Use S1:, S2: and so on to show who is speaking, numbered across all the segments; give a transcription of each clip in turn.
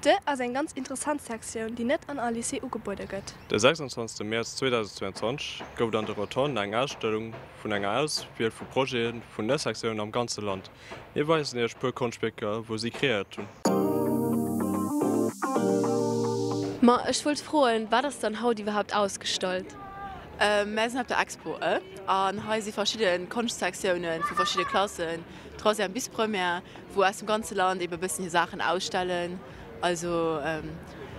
S1: D'E ass eng ganz interessant Sektioun, déi net an all Lycée ugebuede gëtt.
S2: De 26 Mäerz 2022 gouf et an de Rotonden eng Ausstellung vun enger Auswiel vu Projete vun de Sektiounen am ganze Land. Mir weisen iech puer Konschtwierker wou si kreéiert hunn.
S3: Ma ech wollt froen, wat ass dann haut iwwerhaapt ausgestallt?
S4: Mär sinn op der Expo E an hei si verschidde Konschtsektioune vu verschidde Klassen, Troisième bis Première, wou aus dem ganze Land ebe bëssen hir Saachen ausstellen. Also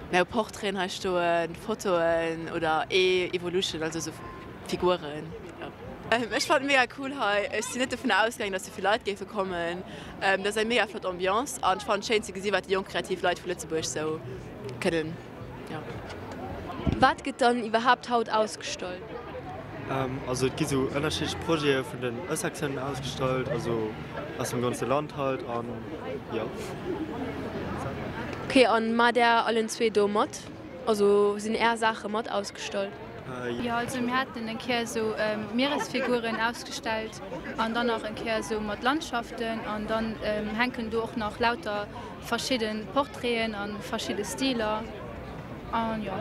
S4: mär hu Portraiten hei stoen, Fotoen oder E-Evolution, also esou Figuren, jo. Ech fannen et mega cool hei. Ech sinn net dovunner ausgaangen, dass souvill Leit géife kommen. Dat ass eng mega flott Ambiance an ech fannen et schéin ze gesi wat déi jonk kreativ Leit vu Lëtzebuerg sou kënnen. Jo.
S3: Wat gëtt dann iwwerhaapt haut ausgestallt?
S5: Also et gi sou ënnerschiddlech Projete vun den Ëssektiounen ausgestallt, also aus dem ganze Land halt an jo.
S3: Ok, an maacht där allen zwee do mat? Also sinn är Saache mat ausgestallt?
S6: Jo, also mir haten eng Kéier esou Mieresfiguren ausgestellt an dann nach eng Kéier esou mat Landschaften an dann hänken do och nach lauter verschidden Portraiten an verschidde Stiler an jo.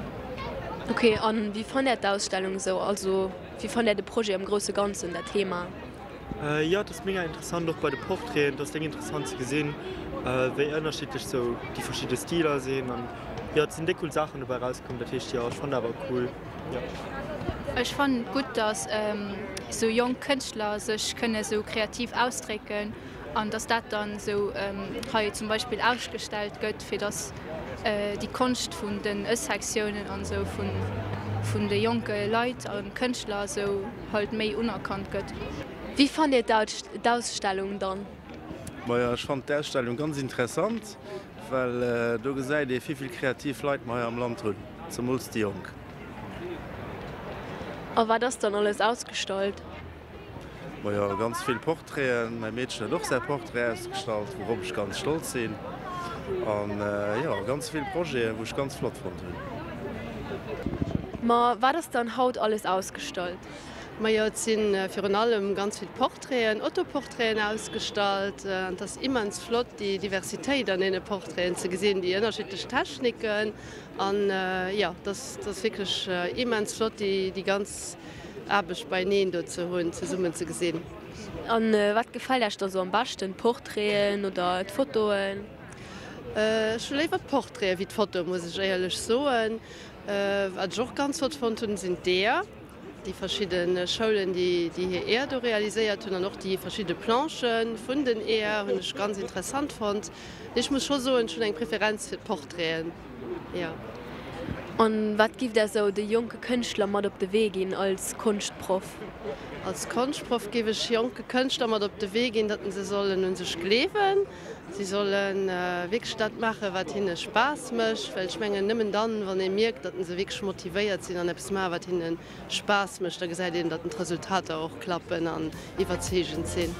S3: Ok, an wéi fannt där d'Ausstellung esou? Also wéi fannt där de Projet am grousse Ganzen, dat Thema?
S5: Jo, et ass mega interessant, och bei de Portraiten, et ass déck interessant ze gesinn, wéi ënnerschiddlech sou déi verschidde Stiler sinn an jo, et sinn déck cool Saachen dobäi erauskomm, dat heescht jo, ech fannen awer cool, jo.
S6: Ech fannen et gutt, dass sou jonk Kënschtler sech kënne sou kreativ ausdrécken an dass dat dann sou hei zum Beispill ausgestellt gëtt, fir dass déi Konscht vun den Ëssektiounen an sou vun de jonke Leit a Kënschtler sou halt méi unerkannt gëtt.
S3: Wéi fannt Dir d'Ausstellung dann?
S7: Majo, ech fannen d'Ausstellung ganz interessant, well do gesäit ee wéivill kreativ Leit mer hei am Land hunn, zemools déi Jonk.
S3: A wat ass dann alles ausgestallt?
S7: Majo, ganz vill Portraiten. Mäi Meedchen huet och säi Portrait ausgestallt, wourop ech ganz stolz sinn. An jo, ganz vill Projeten, wou ech ganz flott fonnt hunn.
S3: Ma wat ass dann haut alles ausgestallt?
S8: Majo, et si virun allem ganz vill Portraiten, Autoportraiten ausgestallt. An et ass immens flott, déi Diversitéit an deene Portraiten ze gesinn, déi ënnerschiddlech Techniken. An jo, et ass wierklech immens flott, déi ganz Aarbecht beieneen do ze hunn, zesummen ze gesinn.
S3: A wat gefält Iech da sou am beschten, d'Portraiten oder d'Fotoen?
S8: Ech hu léiwer d'Portraiten wéi d'Fotoen, muss ech éierlech soen. Wat ech och ganz flott fonnt hunn, sinn d'Eeër, déi verschidde Schoulen, déi hir Eeër do realiséiert hunn an och déi verschidde Planchë vun den Eeër hunn ech ganz interessant fonnt. Mee ech muss scho soen, ech hunn eng Preferenz fir d'Portraiten. Jo.
S3: An wat giff der sou de jonke Kënschtler mat op de Wee ginn als Konschtproff?
S8: Als Konschtproff giff ech jonke Kënschtler mat op de Wee ginn, datt se sollen un sech gleewen. Si solle wierklech dat maachen, wat hinne Spaass mécht, well ech mengen, nëmmen dann, wann ee mierkt, datt se wierklech motivéiert sinn an eppes maachen, wat hinne Spaass mécht, da gesäit een, datt d'Resultater och klappen an iwwerzeegend sinn.